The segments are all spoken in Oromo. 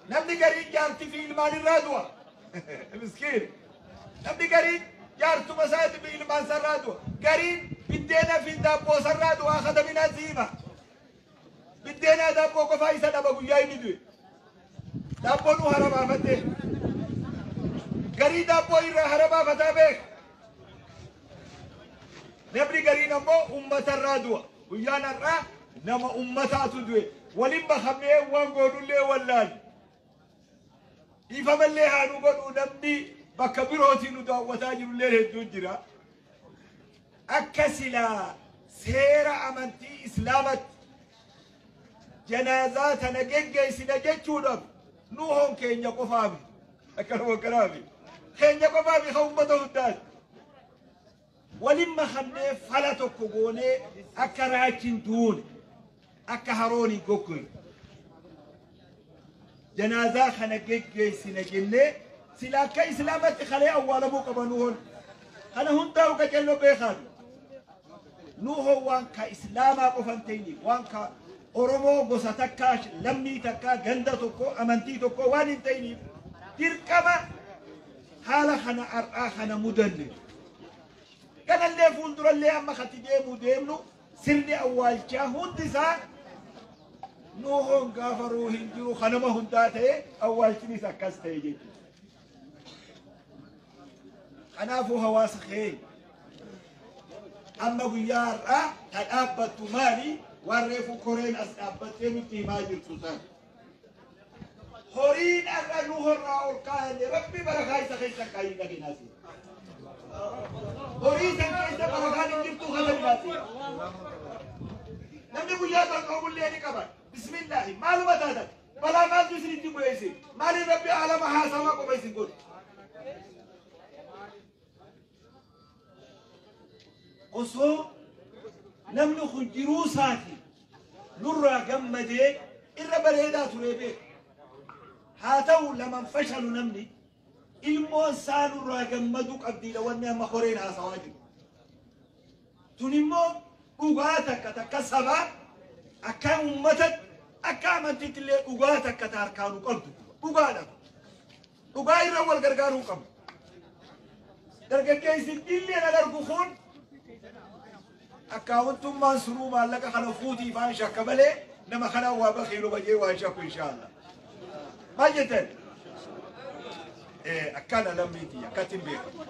Namni gariin jaartii fi ilmaan irraa du'a. Miskiin. Namni gariin jaartuma isaati fi ilmaan sarraa du'a. Gariin biddeena fi daabboo sarraa du'a kadaminaa siima. Biddeena daabboo qofaa isa dhaba guyyaa inni du'e. Daabboo nu harabaafatte. Garii daabboo irraa harabaafataa beeka. Namni gariin ammoo uummatarraa du'a. Guyyaan har'aa nama uummataatu du'e. Waliin makamnee waan goonullee wallaali. Ifamallee haa nu godhu namni bakka birootii nu daawwataa jirullee hedduun jira. Akka silaa seera amantii Islaamatti janaazaa tana geggeessina jechuudhaaf nu hoon keenya qofaafi. Akkanuma kanaafi. Keenya qofaafi kan uummata hundaati. Waliin makamnee fala tokko goonee akka raachiin duune akka haroon hin goggogne. Janaazaa kana geggeessina jennee sila akka Islaamatti kalee awwaalamuu qaba nu hoon. Kana hundaa'u qaceelloo beekaan. Nu hoon waan ka Islaamaa qofan ta'ini waan ka Oromoo gosa takkaa lammii takkaa ganda tokko amantii tokko waan hin ta'iniif dirqama haala kana har'aa kana mudanne. Kanallee fuuldurallee amma katti deemuu deemnu sirni awwaalchaa hundi isaa nu hoon gaafa ruuhin jiru kanama hundaa ta'e awwaalchinis akkas ta'e jechuudha. Kanaafuu hawaasa keenya amma guyyaa har'aa ta dhaabbattu maali? Waan reefu koreen as dhaabbattee nutti himaa jirtu sana. Horiin har'a nu horraa ol kaa'anne Rabbi barakaa isa keessa kaayii dhaginaasi. Horii san keessa barakaan hin jirtu kadhannaafi. Namni guyyaa tolfamu ni qaba. Bismillaahi maaluma taatan balaa maaltu isinitti bu'e isin maaliin Rabbi alama haasawaa qofa isin godhe. Osoo namni kun jiruu isaati nurraa gammadee irra bareedaa turee beeku. Haa ta'u laman fashalu namni ilmoon isaa nurraa gammaduu qabdiidha wanni amma horeen haasawaa jiru. Tun immoo dhugaa takka takka sabaa akka uummatatti akka amantiitti illee dhugaa takka ta harkaanuu qabdu dhugaadha. Dhugaa irra wal gargaaruu qabdu. Dargaggeessi illee nan argu kun akkaawwantummaan sunuu maallaqa kana fuutii ifaan shakka malee nama kanaan waa bakiilu bajee waan shakku inshaallah. Maal jettan? Akkana lammiitii akkatti hin beekamu.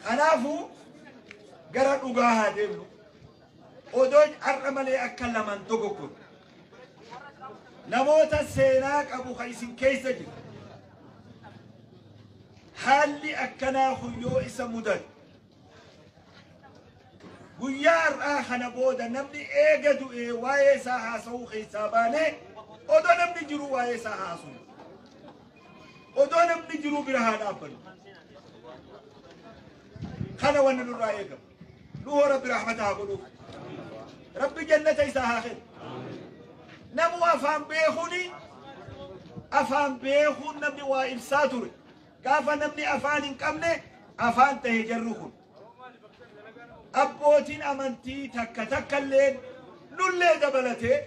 Kanaafuu gara dhugaa haa deemnu. Odoo har'a malee akka lamaan dogoggorru. Namoota seenaa qabu kan isin keessa jiru. Haalli akkanaa kun yoo isa mudate guyyaa har'aa kana booda namni eega du'ee waa'ee isaa haasa'uu keessaa baanee odoo namni jiru waa'ee isaa haasa'u. Odoo namni jiru bira haa dhaabbannu. Kana wanni nurraa eegamu. Nu Rabbi rahmata haa godhuuf. Rabbi jannata isaa haa kennu. Namu afaan beekuuni afaan beekuun namni waa ibsaa ture. Gaafa namni afaan hin qabne afaan ta'e jarru kun. Abbootiin amantii takka takkallee nullee dabalatee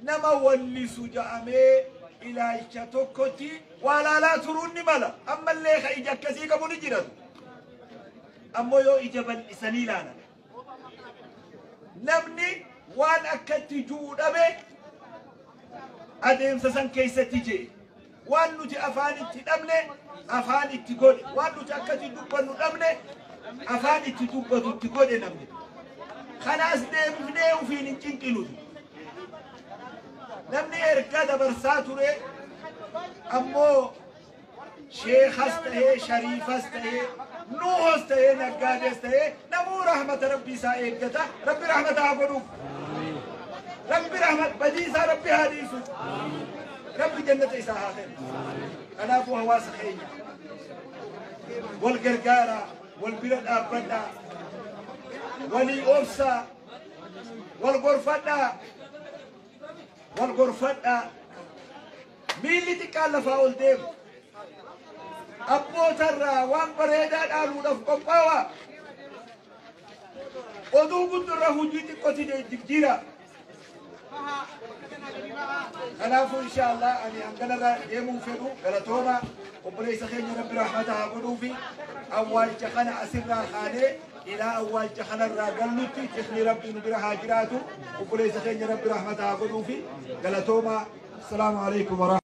nama wallisu ja'amee ilaalcha tokkotti waa laalaa turuun ni mala. Ammallee ka ija akkasii qabu ni jiratu. Ammoo yoo ija bal'isanii ilaalan. Namni waan akkatti ju'u dhabe adeemsa san keessatti je'e. Waan nuti afaan itti dhabne afaan itti godhe. Waan nuti akkatti dubbannu dhabne afaan itti dubbatu itti godhe namni. Kanaas deebifnee ofiin hin cinqinutu. Namni erga dabarsaa ture ammoo sheekas tahee shariifas tahee nuuhos tahee naggaadees tahee namuu rahmata rabbii isaa eeggata. Rabbi rahmata haa godhuuf. Rabbi rahmat badii isaa rabbi haa dhiisu. Rabbi jannata isaa haa kennu. Kanaafuu hawaasa keenya wal gargaaraa, wal bira dhaabbadhaa, walii obsaa, wal gorfadhaa, wal gorfadhaa. Miilli xiqqaan lafaa ol deemu. Abbootarraa waan bareedaa dhaaluudhaaf qophaa'aa. Oduu guddurra hojii xiqqooti jijjiira. Kanaafuu inshaallah ani hanganarra deemuun fedhu. Galatooma. Obboleessa keenya Rabbi rahmata haa godhuufi. Awwaalcha kana asirraa kaanee ilaa awwaalcha kanarraa gallutti tifni Rabbi nu bira haa jiraatu. Obboleessa keenya Rabbi rahmata haa godhuufi. Galatooma. Assalaamu alaikum.